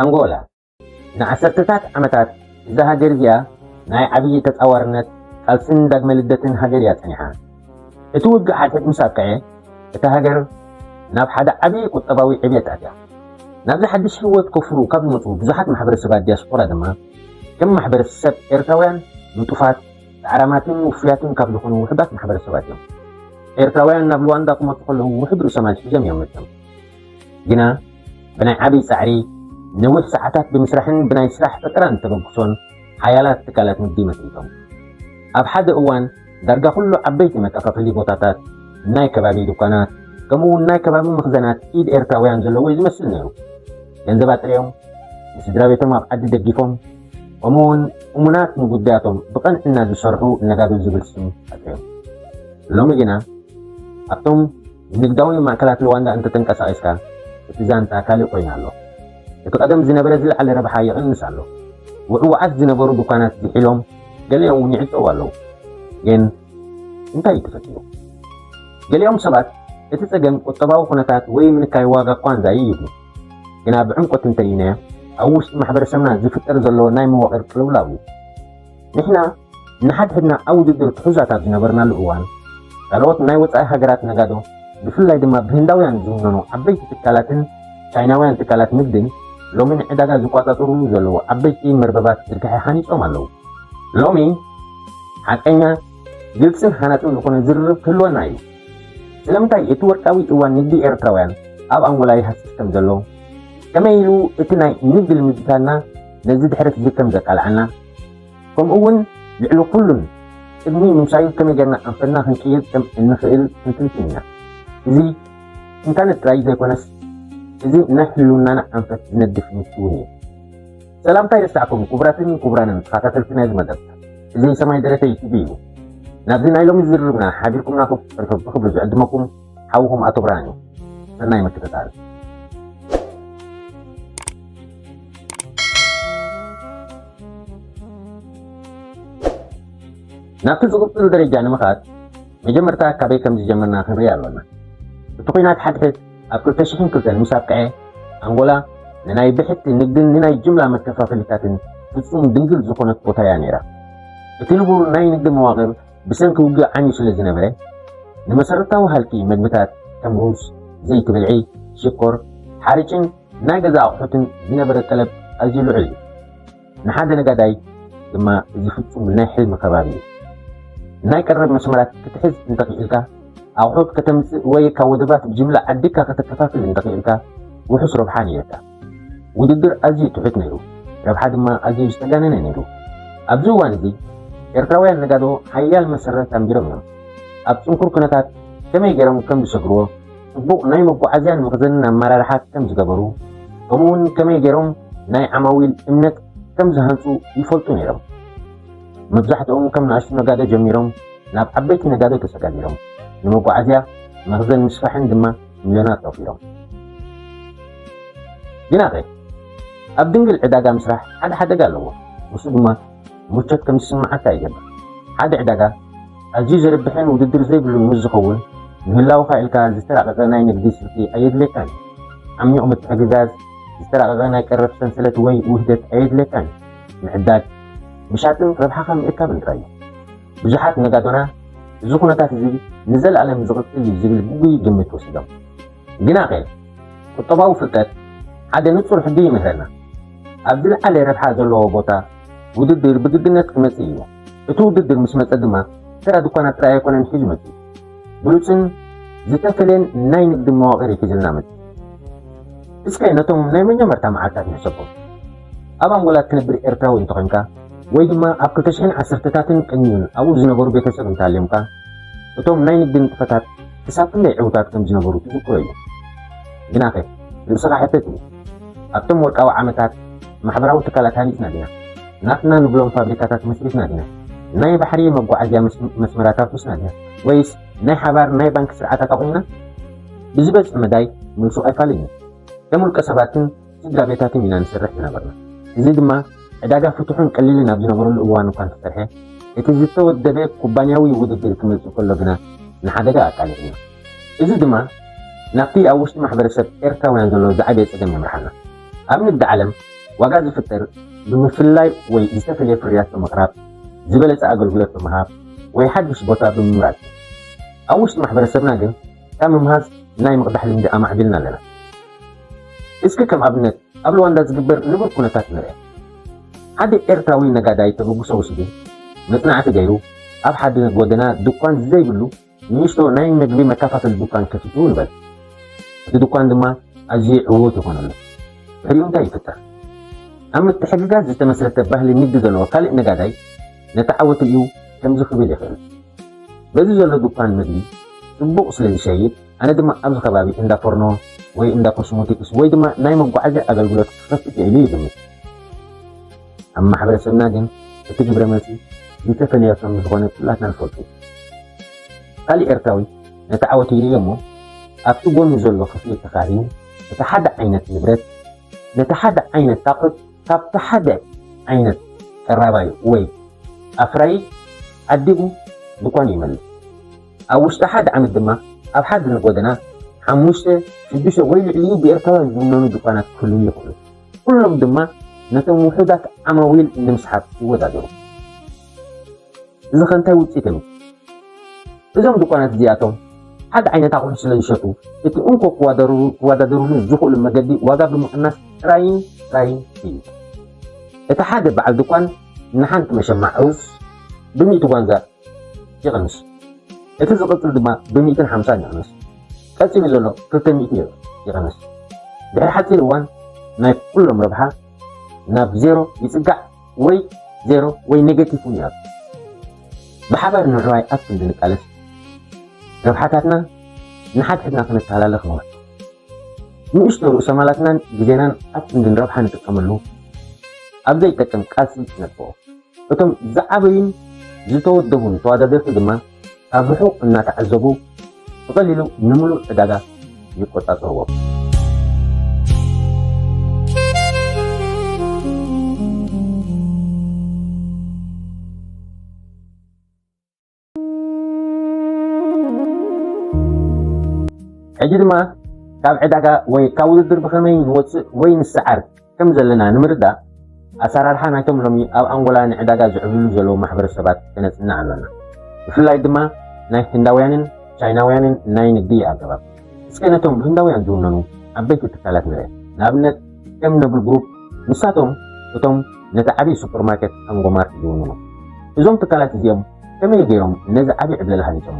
ኣንጎላ። ንዓሰርተታት ዓመታት እዛ ሃገር እዚኣ ናይ ዓብዪ ተጻዋርነት፣ ቃልስን ዳግመ ልደትን ሃገር እያ ጸኒሓ። እቲ ውግእ ሓድሕድ ምስ ኣብቅዐ፣ እታ ሃገር ናብ ሓደ ዓብዪ ቁጠባዊ ዕብየት ኣትያ። ናብዚ ሓድሽ ህይወት ከፍሩ ካብ ዝመጹ ብዙሓት ማሕበረሰባት ዲያስፖራ ድማ፣ ከም ማሕበረሰብ ኤርትራውያን ንጡፋት፣ ጻዕራማትን ውፉያትን ካብ ዝኾኑ ውሑዳት ማሕበረሰባት እዮም። ኤርትራውያን ናብ ሉዋንዳ ክመጹ ከለዉ ውሑድ ርእሰ ማል ሒዞም እዮም መጺኦም። ግና ብናይ ዓብዪ ጻዕሪ፣ ነዊሕ ሰዓታት ብምስራሕን ብናይ ስራሕ ፈጠራን ተበግሶን ሓያላት ትካላት ንግዲ መስሪቶም። ኣብ ሓደ እዋን ዳርጋ ኩሉ ዓበይቲ መከፋፈሊ ቦታታት፣ ናይ ከባቢ ድኳናት፣ ከምኡ እውን ናይ ከባቢ መኽዘናት ኢድ ኤርትራውያን ዘለዎ እዩ ዝመስል ነይሩ። ገንዘብ ኣጥሪዮም፣ ንስድራ ቤቶም ኣብ ዓዲ ደጊፎም፣ ከምኡ እውን እሙናት ንጉዳያቶም ብቐንዕና ዝሰርሑ ነጋዶ ዝብል ስም ኣጥሪዮም። ሎሚ ግና ኣብቶም ንግዳዊ ማእከላት ሉዋንዳ እንተተንቀሳቒስካ፣ እቲ ዛንታ ካልእ ኮይኑ ኣሎ። እቲ ቀደም ዝነበረ ዝለዓለ ረብሓ ይቕንስ ኣሎ። ውዕዋዓት ዝነበሩ ድኳናት ዝሒሎም፣ ገሊኦም እውን ይዕጸዉ ኣለዉ። ግን እንታይ እዩ ተፈጢሩ? ገሊኦም ሰባት እቲ ጸገም ቁጠባዊ ኩነታት ወይ ምንካይ ዋጋ ኳንዛ እዩ ይብሉ። ግና ብዕምቆት እንተርኢናዮ፣ ኣብ ውሽጢ ማሕበረሰብና ዝፍጠር ዘሎ ናይ መዋቕር ቅልውላው እዩ። ንሕና ንሓድሕድና ኣብ ውድድር ትሑዛት ኣብ ዝነበርናሉ እዋን፣ ካልኦት ናይ ወጻኢ ሃገራት ነጋዶ፣ ብፍላይ ድማ ብህንዳውያን ዝውነኑ ዓበይቲ ትካላትን ቻይናውያን ትካላት ንግድን፣ ሎሚ ንዕዳጋ ዝቆጻጸሩሉ ዘለዉ ዓበይቲ መርበባት ዝርግሐ ሃኒጾም ኣለዉ። ሎሚ ሓቀኛ፣ ግልጽን ሃናጽን ዝኾነ ዝርርብ ክህልወና እዩ። ስለምንታይ እቲ ወርቃዊ እዋን ንግዲ ኤርትራውያን ኣብ ኣንጎላ ይሃስስ ከም ዘሎ፣ ከመይ ኢሉ እቲ ናይ ንግዲ ልምድታትና ነዚ ድሕረት እዚ ከም ዘቃልዓና፣ ከምኡ እውን ልዕሊ ኩሉን ቅድሚ ምምሳዩ ከመይ ጌርና ኣንፈትና ክንቅይር ከም እንኽእል ክንትንትን ኢና። እዚ ትንታነ ጥራይ ዘይኮነስ፣ እዚ ናይ ህልውናና ኣንፈት ዝነድፍ ንሱ እውን እዩ። ሰላምታ ይርሳዕኩም ክቡራትን ክቡራንን ተኸታተልቲ ናይዚ መደብ። እዚ ሰማይ ደረተይ ቲቪ እዩ። ናብዚ ናይ ሎሚ ዝርርብና ሓቢርኩምና ክብ-፣ ብኽብሪ ዝዕድመኩም ሓውኹም ኣቶ ብርሃን እዩ። ሰናይ ምክትታል። ናብቲ ዝቕጽል ደረጃ ንምኻድ፣ መጀመርታ ካበይ ከም ዝጀመርና ክንርኢ ኣሎና። እቲ ኲናት ሓድሕድ ኣብ ክልተ ሽሕን ክልተን ምስ ኣብቅዐ፣ ኣንጎላ ንናይ ብሕቲ ንግድን ንናይ ጅምላ መከፋፈሊታትን ፍጹም ድንግል ዝኾነት ቦታ እያ ነይራ። እቲ ንቡር ናይ ንግዲ መዋቕር ብሰንኪ ውግእ ዓንዩ ስለ ዝነበረ፣ ንመሰረታዊ ሃልኪ መግብታት ከም ሩዝ፣ ዘይቲ ብልዒ፣ ሽኮር፣ ሓርጭን ናይ ገዛ ኣቑሑትን ዝነበረ ጠለብ ኣዝዩ ልዑል እዩ። ንሓደ ነጋዳይ ድማ እዚ ፍጹም ናይ ሕልሚ ከባቢ እዩ። ናይ ቀረብ መስመራት ክትሕዝ እንተኽኢልካ፣ ኣቑሑት ከተምጽእ ወይ ካብ ወደባት ብጅምላ ዓዲግካ ከተከፋፍል እንተኽኢልካ፣ ውሑስ ረብሓ ነይርካ። ውድድር ኣዝዩ ትሑት ነይሩ፣ ረብሓ ድማ ኣዝዩ ዝተጋነነ ነይሩ። ኣብዚ እዋን እዚ፣ ኤርትራውያን ነጋዶ ሓያል መሰረት ኣንቢሮም እዮም። ኣብ ጽንኩር ኩነታት ከመይ ገይሮም ከም ዝሰግርዎ፣ ጽቡቕ ናይ መጓዓዝያን መኽዘንን ኣመራርሓ ከም ዝገበሩ፣ ከምኡ'ውን ከመይ ገይሮም ናይ ዓማዊል እምነት ከም ዝሃንጹ ይፈልጡ ነይሮም። መብዛሕትኦም ከም ንኣሽቱ ነጋዶ ጀሚሮም ናብ ዓበይቲ ነጋዶ ተሰጋጊሮም፣ ንመጓዓዝያ መኽዘን ምስፋሕን ድማ ሚልዮናት ኣውፊሮም። ግናኸ፣ ኣብ ድንግል ዕዳጋ ምስራሕ ሓደ ሓደጋ ኣለዎ። ንሱ ድማ ምቾት ከም ዝስምዓካ ይገብር። ሓደ ዕዳጋ ኣዝዩ ዘርብሕን ውድድር ዘይብሉን ምስ ዝኸውን፣ ንህላወኻ ኢልካ ዝተራቐቐ ናይ ንግዲ ስልቲ ኣየድልየካን እዩ። ዓሚቕ ምትሕግጋዝ፣ ዝተራቐቐ ናይ ቀረብ ሰንሰለት ወይ ውህደት ኣየድልየካን እዩ። ምዕዳግ፣ ምሻጥን ረብሓኻ ምእካብን ጥራይ እዩ። ብዙሓት ነጋዶና እዚ ኩነታት እዚ ንዘለኣለም ዝቕጽል እዩ ዝብል ግጉይ ግምት ወሲዶም። ግናኸ፣ ቁጠባዊ ፍልጠት ሓደ ንጹር ሕጊ ይምህረና። ኣብ ዝለዓለ ረብሓ ዘለዎ ቦታ ውድድር ብግድነት ክመጽእ እዩ። እቲ ውድድር ምስ መጸ ድማ፣ ተራ ድኳናት ጥራይ ኣይኮነን ሒዙ መጺኡ። ብሉጽን ዝተፈልየን ናይ ንግዲ መዋቕር እዩ ሒዙልና መጺኡ። እስከ ነቶም ናይ መጀመርታ መዓልታት ንሕሰቦም። ኣብ ኣንጎላ ትነብር ኤርትራዊ እንተኾይንካ፣ ወይ ድማ ኣብ ክልተ ሽሕን ዓሰርተታትን ቅንዩን ኣብኡ ዝነበሩ ቤተሰብ እንተሃልዮምካ፣ እቶም ናይ ንግዲ ንጥፈታት ክሳብ ክንደይ ዕዉታት ከም ዝነበሩ ትዝክሮ እዩ። ግናኸ፣ ርእስኻ ሕተት እዩ። ኣብቶም ወርቃዊ ዓመታት ማሕበራዊ ትካላት ሃኒጽና ዲና? ናትና ንብሎም ፋብሪካታት መስሪትና ዲና? ናይ ባሕሪ መጓዓዝያ መስ-፣ መስመራት ኣፍሪስና ዲና? ወይስ ናይ ሓባር ናይ ባንክ ስርዓታት ኣቑምና? ብዝበዝሕ መዳይ መልሱ ኣይፋልን እዩ። ከም ውልቀ ሰባትን ስድራ ቤታትን ኢና ንሰርሕ ዝነበርና። እዚ ድማ ዕዳጋ ፍቱሕን ቀሊልን ኣብ ዝነበረሉ እዋን እኳ እንተሰርሐ፣ እቲ ዝተወደበ ኩባንያዊ ውድድር ክመጽእ ከሎ ግና ንሓደጋ ኣቃሊዕና። እዚ ድማ ናብቲ ኣብ ውሽጢ ማሕበረሰብ ኤርትራውያን ዘሎ ዝዓበየ ጸገም የምርሓና። ኣብ ንግዲ ዓለም ዋጋ ዝፍጠር ብምፍላይ ወይ ዝተፈለየ ፍርያት ብምቕራብ፣ ዝበለጸ ኣገልግሎት ብምሃብ ወይ ሓድሽ ቦታ ብምምራጽ እዩ። ኣብ ውሽጢ ማሕበረሰብና ግን ካብ ምምሃዝ ናይ ምቕዳሕ ልምዲ ኣማዕቢልና ኣለና። እስኪ ከም ኣብነት ኣብ ሉዋንዳ ዝግበር ንቡር ኩነታት ንርአ። ሓደ ኤርትራዊ ነጋዳይ ተበግሶ ወሲዱ መጽናዕቲ ገይሩ ኣብ ሓደ ጎደና ድኳን ዘይብሉ ንእሽቶ ናይ መግቢ መከፋፈሊ ድኳን ከፊቱ ንበል። እቲ ድኳን ድማ ኣዝዩ ዕዉት ይኾነሉ። ድሕሪኡ እንታይ ይፍጠር? ኣብ ምትሕግጋዝ ዝተመስረተ ባህሊ ንግዲ ዘለዎ ካልእ ነጋዳይ ነቲ ዓወት ርእዩ ከምዚ ክብል ይኽእል። በዚ ዘሎ ድኳን መግቢ ጽቡቕ ስለ ዝሸይጥ፣ ኣነ ድማ ኣብዚ ከባቢ እንዳ ፎርኖ ወይ እንዳ ኮስሞቲክስ ወይ ድማ ናይ መጓዓዝያ ኣገልግሎት ክኸፍት እየ ኢሉ ይግምት። ኣብ ማሕበረሰብና ግን እቲ ግብረ መልሲ ዝተፈለየ ከም ዝኾነ ኩላትና ንፈልጦ እዩ። ካልእ ኤርትራዊ ነቲ ዓወት ይርኢ እሞ ኣብቲ ጎኑ ዘሎ ክፍሊ ተኻርዩ እቲ ሓደ ዓይነት ንብረት ነቲ ሓደ ዓይነት ኣቑሑት ካብቲ ሓደ ዓይነት ቀራባይ ወይ ኣፍራይ ዓዲጉ ድኳን ይመልእ። ኣብ ውሽጢ ሓደ ዓመት ድማ ኣብ ሓደ ጎደና ሓሙሽተ፣ ሽዱሽተ ወይ ልዕሊኡ ብኤርትራውያን ዝውነኑ ድኳናት ክህልዉ ይኽእሉ። ኩሎም ድማ ነቶም ውሑዳት ዓማዊል ንምስሓብ ይወዳደሩ። እዚ ከ እንታይ ውፅኢት የምፅእ? እዞም ድኳናት እዚኣቶም ሓደ ዓይነት ኣቑሑ ስለ ዝሸጡ እቲ እንኮ ክወዳደሩ- ክወዳደሩሉ ዝኽእሉ መገዲ ዋጋ ብምቕናስ ጥራይን ጥራይን እዩ። እቲ ሓደ በዓል ድኳን ንሓንቲ መሸማዕ ሩዝ ብሚእቲ ጓንዛ ይቕንስ። እቲ ዝቕጽል ድማ ብሚእትን ሓምሳን ይቕንስ። ቀጺሉ ዘሎ ክልተ ሚእቲ ይቕንስ። ድሕሪ ሓጺር እዋን ናይ ኩሎም ረብሓ ናብ ዜሮ ይጽጋዕ ወይ ዜሮ ወይ ኔጌቲቭ እውን ይኣቱ። ብሓባር ንምዕባይ ኣብ ክንዲ ንቃለስ ረብሓታትና ንሓድሕድና ክንተሃላለኽ ንውዕል። ንእሽቶ ርእሰ ማላትናን ግዜናን ኣብ ክንዲ ንረብሓ ንጥቀመሉ ኣብ ዘይጠቅም ቃልሲ ነጥፍኦ። እቶም ዝዓበዩን ዝተወደቡን ተወዳደርቲ ድማ ካብ ርሑቕ እናተዓዘቡ ብቐሊሉ ንምሉእ ዕዳጋ ይቆጻጸርዎ። ሕጂ ድማ ካብ ዕዳጋ ወይ ካብ ውድድር ብኸመይ ንወጽእ ወይ ንሰዓር ከም ዘለና ንምርዳእ ኣሰራርሓ ናይቶም ሎሚ ኣብ ኣንጎላ ንዕዳጋ ዝዕብልሉ ዘለዉ ማሕበረሰባት ከነጽንዕ ኣሎና። ብፍላይ ድማ ናይ ህንዳውያንን ቻይናውያንን ናይ ንግዲ ኣገባብ። እስከ ነቶም ብህንዳውያን ዝውነኑ ዓበይቲ ትካላት ንርአ። ንኣብነት ከም ኖብል ግሩፕ፣ ንሳቶም እቶም ነቲ ዓብዪ ሱፐርማርኬት ኣንጎማርት ዝውንኑ። እዞም ትካላት እዚኦም ከመይ ገይሮም ነዚ ዓብዪ ዕብለላ ሃኒጾሞ?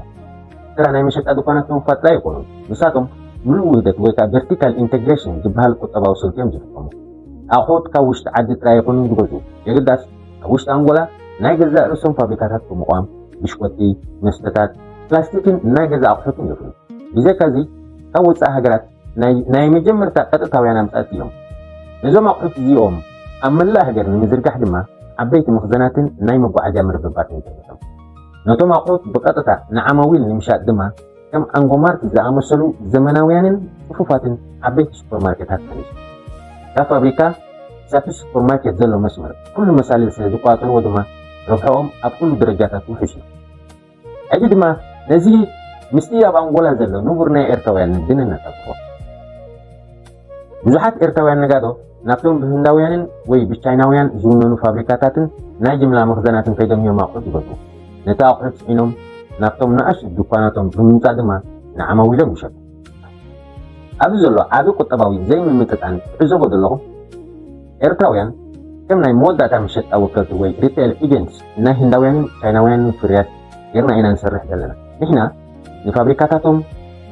ተራ ናይ መሸጣ ድኳናት ምኽፋት ጥራይ ኣይኮኑን። ንሳቶም ምሉእ ውህደት ወይ ከዓ ቨርቲካል ኢንተግሬሽን ዝበሃል ቁጠባዊ ስልቲ እዮም ዝጥቀሙ። ኣቑሑት ካብ ውሽጢ ዓዲ ጥራይ ኣይኮኑን ዝገዝኡ። የግዳስ ኣብ ውሽጢ ኣንጎላ ናይ ገዛእ ርእሶም ፋብሪካታት ብምቋም ብሽኮቲ፣ መስተታት፣ ፕላስቲክን ናይ ገዛ ኣቑሑትን የፍርዩ። ብዘይካዚ ካብ ወፃኢ ሃገራት ናይ ናይ መጀመርታ ቀጥታውያን ኣምጻእቲ እዮም። ነዞም ኣቑሑት እዚኦም ኣብ መላእ ሃገር ንምዝርጋሕ ድማ ዓበይቲ መኽዘናትን ናይ መጓዓዝያ መርበባትን ይጠቕሶም። ነቶም ኣቑሑት ብቐጥታ ንዓማዊል ንምሻጥ ድማ ከም ኣንጎማርት ዝኣመሰሉ ዘመናውያንን ጽፉፋትን ዓበይቲ ሱፐርማርኬታት ሃኒጹ። ካብ ፋብሪካ ሳብ ሱፐርማርኬት ዘሎ መስመር ኩሉ መሳልል ስለ ዝቆጻጸርዎ ድማ ረብሕኦም ኣብ ኩሉ ደረጃታት ውሑስ እዩ። ሕጂ ድማ ነዚ ምስቲ ኣብ ኣንጎላ ዘሎ ንቡር ናይ ኤርትራውያን ንግዲ ነነጻጽሮ። ብዙሓት ኤርትራውያን ነጋዶ ናብቶም ብህንዳውያንን ወይ ብቻይናውያን ዝውነኑ ፋብሪካታትን ናይ ጅምላ መኽዘናትን ከይዶም እዮም ኣቑሑት ይገዝኡ። ነቲ ኣቑሑት ጽዒኖም ናብቶም ንኣሽቱ ድኳናቶም ብምምጻእ ድማ ንዓማዊሎም ይሸጡ። ኣብዚ ዘሎ ዓቢ ቁጠባዊ ዘይምምጥጣን ትዕዘቦ ዘለኹም? ኤርትራውያን ከም ናይ መወዳእታ መሸጣ ወከልቲ ወይ ሪቴል ኤጀንትስ ናይ ህንዳውያንን ቻይናውያንን ፍርያት ጌርና ኢና ንሰርሕ ዘለና። ንሕና ንፋብሪካታቶም፣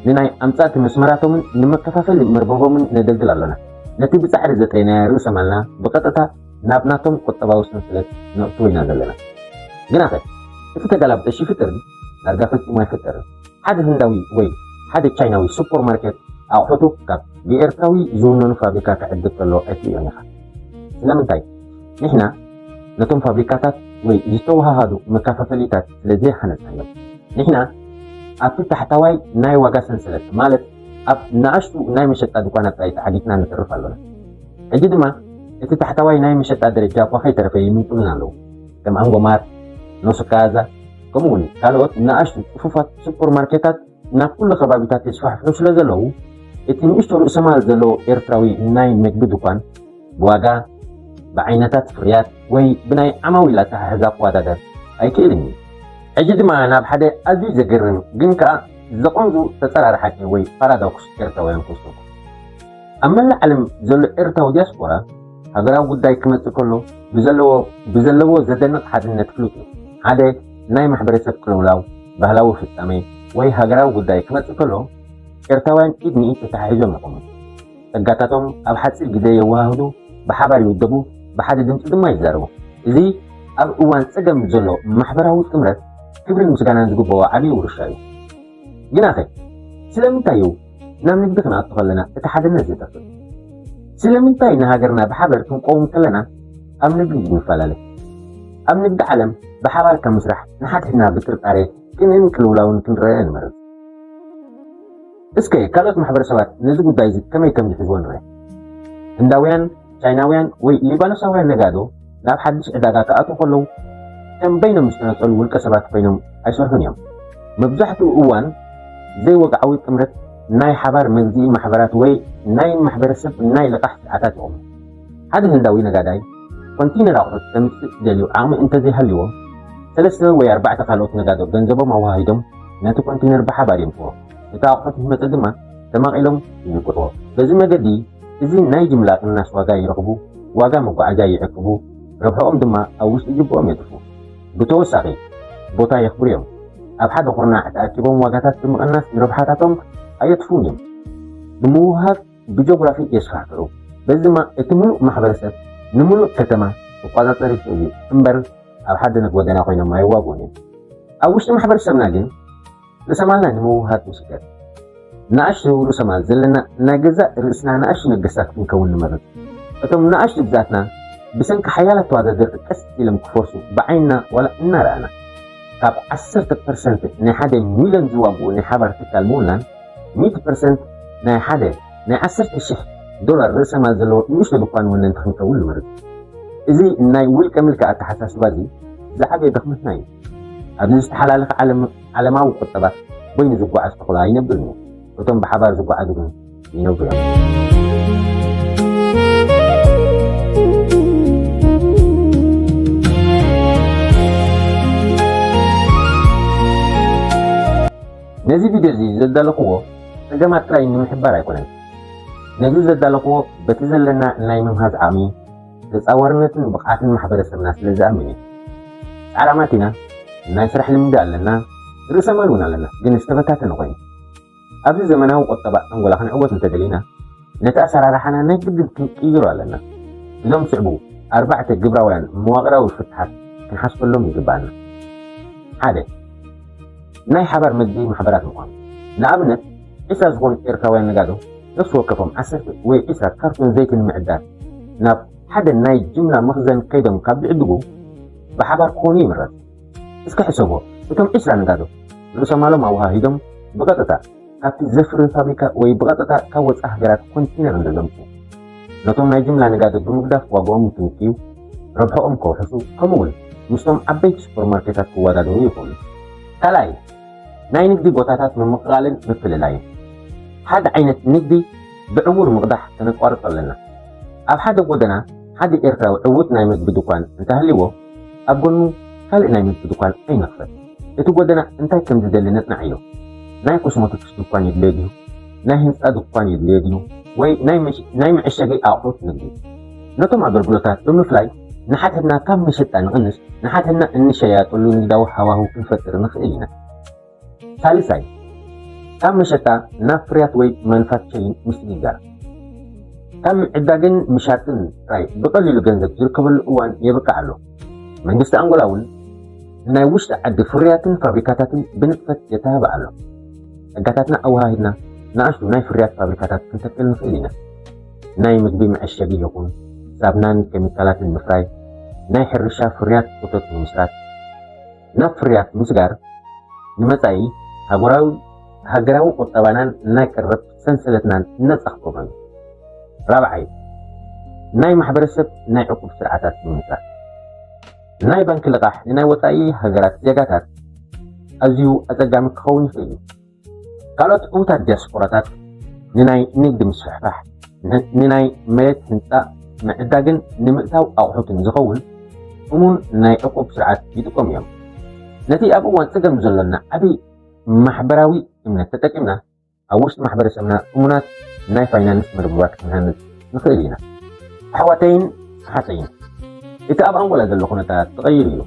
ንናይ ኣምጻእቲ መስመራቶምን ንመከፋፈሊ መርበቦምን ነገልግል ኣሎና። ነቲ ብጻዕሪ ዘጥረይናዮ ርእሰ ማልና ብቐጥታ ናብ ናቶም ቁጠባዊ ሰንሰለት ነእትዎ ኢና ዘለና። ግናኸ እቲ ተገላብጦሽ ይፍጠር ድዩ? ዳርጋ ፈጺሙ ኣይፍጠርን። ሓደ ህንዳዊ ወይ ሓደ ቻይናዊ ሱፐርማርኬት ኣቑሑቱ ካብ ብኤርትራዊ ዝውነኑ ፋብሪካ ክዕድግ ከሎ ኣይትርእዮን ኢኻ። ስለምንታይ? ንሕና ነቶም ፋብሪካታት ወይ ዝተወሃሃዱ መከፋፈሊታት ስለ ዘይሃነጽናዮም። ንሕና ኣብቲ ታሕታዋይ ናይ ዋጋ ሰንሰለት፣ ማለት ኣብ ንኣሽቱ ናይ መሸጣ ድኳናት ጥራይ ተዓጊትና ንተርፍ ኣሎና። ሕጂ ድማ እቲ ታሕታዋይ ናይ መሸጣ ደረጃ እኳ ከይተረፈ ይምንጥሉና ኣለዉ። ከም ኣንጎማርት፣ ኖስካዛ፣ ከምኡውን ካልኦት ንኣሽቱ ጽፉፋት ሱፐርማርኬታት ናብ ኩሉ ከባቢታት ይስፋሕፍሑ ስለ ዘለዉ፣ እቲ ንእሽቶ ርእሰ ማል ዘለዎ ኤርትራዊ ናይ መግቢ ድኳን ብዋጋ፣ ብዓይነታት ፍርያት ወይ ብናይ ዓማዊል ኣተሓሕዛ ክወዳደር ኣይክእልን እዩ። ሕጂ ድማ ናብ ሓደ ኣዝዩ ዘገርም ግን ከኣ ዘቐንዙ ተጸራሪ ሓቂ ወይ ፓራዶክስ ኤርትራውያን ክወስደኩም። ኣብ መላእ ዓለም ዘሎ ኤርትራዊ ዲያስፖራ ሃገራዊ ጉዳይ ክመጽእ ከሎ ብዘለዎ ብዘለዎ ዘደንቕ ሓድነት ፍሉጥ እዩ። ሓደ ናይ ማሕበረሰብ ቅልውላው፣ ባህላዊ ፍጻሜ ወይ ሃገራዊ ጉዳይ ክመጽእ ከሎ ኤርትራውያን ኢድ ንኢድ ተተሓሒዞም ይቖሙ። ጸጋታቶም ኣብ ሓጺር ግዜ የወሃህዱ፣ ብሓባር ይውደቡ፣ ብሓደ ድምጺ ድማ ይዛረቡ። እዚ ኣብ እዋን ጸገም ዘሎ ማሕበራዊ ጥምረት ክብርን ምስጋናን ዝግብኦ ዓብዪ ውርሻ እዩ። ግናኸ ስለምንታይ እዩ ናብ ንግዲ ክንኣቱ ከለና እቲ ሓድነት ዝጠፍእ? ስለምንታይ ንሃገርና ብሓበር ክንቀውም ከለና ኣብ ንግዲ ንፈላለ? ኣብ ንግዲ ዓለም ብሓባር ከም ምስራሕ ንሓድሕድና ብጥርጣሬ ቅንእን ቅልውላውን ክንረአ ንመርጽ። እስከ ካልኦት ማሕበረሰባት ነዚ ጉዳይ እዚ ከመይ ከም ዝሕዝዎ ንርአ። ህንዳውያን፣ ቻይናውያን ወይ ሊባኖሳውያን ነጋዶ ናብ ሓድሽ ዕዳጋ ክኣትዉ ከለዉ ከም በይኖም ዝተነጸሉ ውልቀ ሰባት ኮይኖም ኣይሰርሑን እዮም። መብዛሕትኡ እዋን ዘይወግዓዊ ጥምረት ናይ ሓባር መግዝኢ ማሕበራት ወይ ናይ ማሕበረሰብ ናይ ልቓሕ ስርዓታት ይቖሙ። ሓደ ህንዳዊ ነጋዳይ ኮንቲነር ኣቑሑት ከምጽእ ደልዩ ዓቕሚ እንተዘይሃልዎ፣ ሰለስተ ወይ ኣርባዕተ ካልኦት ነጋዶ ገንዘቦም ኣወሃሂዶም ነቲ ኮንቲነር ብሓባር የምጽዎ። እቲ ኣቑሑት ምስ መጸ ድማ ተማቒሎም ይዝግሕዎ። በዚ መገዲ እዚ ናይ ጅምላ ቅናስ ዋጋ ይረኽቡ፣ ዋጋ መጓዓዝያ ይዕቅቡ፣ ረብሕኦም ድማ ኣብ ውሽጢ ጅብኦም የጥፉ። ብተወሳኺ ቦታ የኽብሩ እዮም። ኣብ ሓደ ኩርናዕ ተኣኪቦም ዋጋታት ብምቕናስ ንረብሓታቶም ኣየጥፍኡን እዮም። ብምውህሃድ ብጂኦግራፊ የስፋሕፍሑ። በዚ ድማ እቲ ምሉእ ማሕበረሰብ ንምሉእ ከተማ ክቆጻጸር ይኽእል እዩ እምበር ኣብ ሓደ ጎደና ኮይኖም ኣይዋግኡን እዮም። ኣብ ውሽጢ ማሕበረሰብና ግን ርእሰማልና ንምውህሃድ ንስገር። ንኣሽቱ ርእሰማል ዘለና ናይ ገዛእ ርእስና ንኣሽቱ ነገስታት ክንከውን ንመርጽ። እቶም ንኣሽቱ ግዛትና ብሰንኪ ሓያላት ተወዳደርቲ ቀስ ኢሎም ክፈርሱ ብዓይንና ዋላ እናረኣና፣ ካብ ዓሰርተ ፐርሰንት ናይ ሓደ ሚልዮን ዝዋግኡ ናይ ሓባር ትካል ምውናን ሚእቲ ፐርሰንት ናይ ሓደ ናይ ዓሰርተ ሽሕ ዶላር ርእሰማል ዘለዎ ንእሽቶ ድኳን ወነንቲ ክንከውን ንመርጽ። እዚ ናይ ውልቀ ምልኪ ኣተሓሳስባ እዚ ዝዓበየ ድኽመትና እዩ። ኣብዚ ዝተሓላለኸ ዓለም ዓለማዊ ቁጠባ በይኑ ዝጓዓዝ ተኹላ ኣይነብርን እዩ። እቶም ብሓባር ዝጓዓዙ ግን ይነብሩ እዮም። ነዚ ቪድዮ እዚ ዘዳለኽዎ ጸገማት ጥራይ ንምሕባር ኣይኮነን። ነዚ ዘዳለኽዎ በቲ ዘለና ናይ ምምሃዝ ዓቕሚ፣ ተጻዋርነትን ብቕዓትን ማሕበረሰብና ስለ ዝኣምን እዩ። ጻዕራማት ኢና፣ ናይ ስራሕ ልምዲ ኣለና፣ ርእሰ ማል እውን ኣለና፣ ግን ዝተበታተነ ኮይኑ። ኣብዚ ዘመናዊ ቁጠባ ኣንጎላ ክንዕወት እንተደሊና፣ ነቲ ኣሰራርሓና ናይ ግድን ክንቅይሮ ኣለና። እዞም ዝስዕቡ ኣርባዕተ ግብራውያን መዋቕራዊ ፍትሓት ክንሓስበሎም ይግባኣና። ሓደ፣ ናይ ሓባር መግቢ ማሕበራት ምዃን። ንኣብነት፣ ዒስራ ዝኾኑ ኤርትራውያን ነጋዶ ነፍሲ ወከፎም ዓሰርተ ወይ ዒስራ ካርቶን ዘይቲ ንምዕዳግ ናብ ሓደ ናይ ጅምላ መኽዘን ከይዶም ካብ ዝዕድጉ፣ ብሓባር ክኾኑ ይምረጽ። እስከ ሕሰብዎ፣ እቶም ዒስራ ነጋዶ ርእሰ ማሎም ኣወሃሂዶም ብቐጥታ ካብቲ ዘፍሪ ፋብሪካ ወይ ብቐጥታ ካብ ወጻኢ ሃገራት ኮንቲነር እንተዘምጽኡ፣ ነቶም ናይ ጅምላ ነጋዶ ብምግዳፍ ዋጋኦም እንትንክዩ፣ ረብሕኦም ከውሕሱ፣ ከምኡ'ውን ምስቶም ዓበይቲ ሱፐርማርኬታት ክወዳደሩ ይኽእሉ። ካልኣይ፣ ናይ ንግዲ ቦታታት ምምቕቓልን ምፍልላይን። ሓደ ዓይነት ንግዲ ብዕዉር ምቕዳሕ ከነቋርጾ ኣለና። ኣብ ሓደ ጎደና ሓደ ኤርትራዊ ዕዉት ናይ ምግቢ ድኳን እንተሃልይዎ፣ ኣብ ጎኑ ካልእ ናይ ምግቢ ድኳን ኣይንኽፈት። እቲ ጎደና እንታይ ከም ዝደሊ ነጽንዓዮ። ናይ ኮስሞቲክስ ድኳን የድልዮ ድዩ? ናይ ህንጻ ድኳን የድልዮ ድዩ? ወይ ናይ መሽ-፣ ናይ መዐሸጊ ኣቑሑት ንግዲ? ነቶም ኣገልግሎታት ብምፍላይ ንሓድሕድና ካብ መሸጣ ንቕንስ፣ ንሓድሕድና እንሸያጠሉ ንግዳዊ ሃዋህው ክንፈጥር ንኽእል ኢና። ሳልሳይ፣ ካብ መሸጣ ናብ ፍርያት ወይ ማኑፋክቸሪንግ ምስግጋር። ካብ ምዕዳግን ምሻጥን ጥራይ ብቐሊሉ ገንዘብ ዝርከበሉ እዋን የብቅዕ ኣሎ። መንግስቲ ኣንጎላ እውን ንናይ ውሽጢ ዓዲ ፍርያትን ፋብሪካታትን ብንጥፈት የተባብዕ ኣሎ። ጸጋታትና ኣወሃሂድና ንኣሽቱ ናይ ፍርያት ፋብሪካታት ክንተክል ንኽእል ኢና። ናይ ምግቢ መዐሸጊ ይኹን ሳብናን ኬሚካላትን ምፍራይ፣ ናይ ሕርሻ ፍርያት እቶት ምምስራት፣ ናብ ፍርያት ምስጋር ንመጻኢ ሃገራዊ፣ ሃገራዊ ቁጠባናን ናይ ቀረብ ሰንሰለትናን ነጻ ክገብሮ እዩ። ራብዓይ፣ ናይ ማሕበረሰብ ናይ ዕቁብ ስርዓታት ምምስራት። ናይ ባንክ ልቓሕ ንናይ ወጻኢ ሃገራት ዜጋታት ኣዝዩ ኣጸጋሚ ክኸውን ይኽእል እዩ። ካልኦት ዕዉታት ዲያስፖራታት ንናይ ንግዲ ምስፍሕፋሕ፣ ን-፣ ንናይ መሬት ህንጻ፣ ንምዕዳግን ንምእታው ኣቑሑትን ዝኸውን እሙን ናይ ዕቁብ ስርዓት ይጥቀሙ እዮም። ነቲ ኣብ እዋን ጸገም ዘሎና ዓቢ ማሕበራዊ እምነት ተጠቂምና፣ ኣብ ውሽጢ ማሕበረሰብና እሙናት ናይ ፋይናንስ መርበባት ክንሃንጽ ንኽእል ኢና። ኣሕዋተይን ኣሓተይን፣ እቲ ኣብ ኣንጎላ ዘሎ ኩነታት ተቐይሩ እዩ።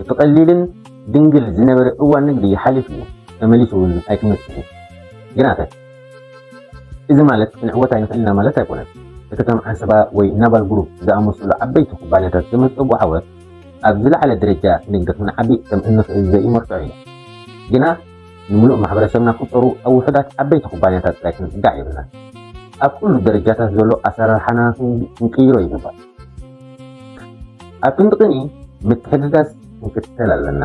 እቲ ቀሊልን ድንግል ዝነበረ እዋን ንግዲ ሓሊፉ እዩ፣ ተመሊሱ እውን ኣይክመጽእን እዩ። ግናተ፣ እዚ ማለት ክንዕወት ኣይንኽእልና ማለት ኣይኮነን። እቲ ከም ዓንሰባ ወይ ናቫል ግሩፕ ዝኣመሰሉ ዓበይቲ ኩባንያታት ዘመዝገቡ ዓወት፣ ኣብ ዝለዓለ ደረጃ ንግዲ ክንዓቢ ከም እንኽእል ዘኢመርትዖ እዩ። ግና ንምሉእ ማሕበረሰብና ክቁጸሩ ኣብ ውሑዳት ዓበይቲ ኩባንያታት ጥራይ ክንጽጋዕ የብልናን። ኣብ ኩሉ ደረጃታት ዘሎ ኣሰራርሓና ክን-፣ ክንቅይሮ ይግባእ። ኣብ ክንዲ ቅንኢ ምትሕግጋዝ ክንክተል ኣለና።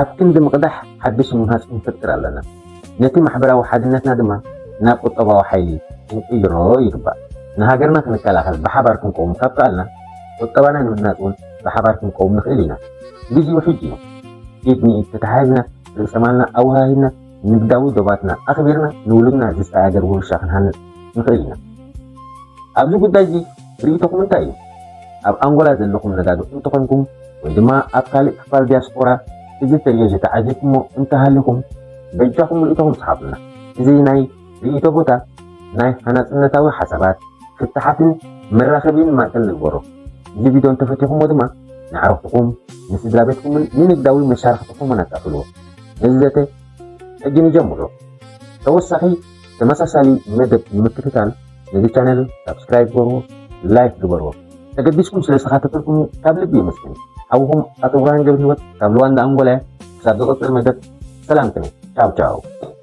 ኣብ ክንዲ ምቕዳሕ ሓድሽ ምህናጽ ክንፈጥር ኣለና። ነቲ ማሕበራዊ ሓድነትና ድማ ናብ ቁጠባዊ ሓይሊ ክንቅይሮ ይግባእ። ንሃገርና ክንከላኸል ብሓባር ክንቀውም ካብ ከኣልና፣ ቁጠባና ንምህናጽ እውን ብሓባር ክንቀውም ንኽእል ኢና። ግዜኡ ሕጂ እዩ። ኢድ ንኢድ ተተሓሒዝና፣ ርእሰ ማልና ኣወሃሂድና፣ ንግዳዊ ዶባትና ኣኽቢርና፣ ንውሉድና ዝሰጋገር ውርሻ ክንሃንጽ ንኽእል ኢና። ኣብዚ ጉዳይ እዚ ርእይቶኹም እንታይ እዩ? ኣብ ኣንጎላ ዘለኹም ነጋዶ እንተኾንኩም ወይ ድማ ኣብ ካልእ ክፋል ዲያስፖራ እዚ ተርእዮ ዝተዓዘብኩሞ እንተሃሊኹም፣ በጃኹም ርእይቶኹም ጽሓፉልና። እዚ ናይ ርእይቶ ቦታ ናይ ሃናጽነታዊ ሓሳባት፣ ፍታሓትን መራኸቢን ማእከል ንግበሮ። እዚ ቪድዮ እንተፈቲኹሞ ድማ ንዓርኽትኹም፣ ንስድራ ቤትኩምን ንንግዳዊ መሻርኽትኹምን ኣካፍልዎ። ነዚ ዘተ ሕጂ ንጀምሮ። ተወሳኺ ተመሳሳሊ መደብ ንምክትታል ነዚ ቻነል ሳብስክራይብ ግበርዎ፣ ላይክ ግበርዎ። ተገዲስኩም ስለ ዝተኻተተልኩም ካብ ልቢ የመስግን። ሓውኹም ኣቶ ብርሃን ገብረ ህይወት ካብ ሉዋንዳ ኣንጎላ። ክሳብ ዝቕጽል መደብ ሰላም ቅነ። ቻው ቻው።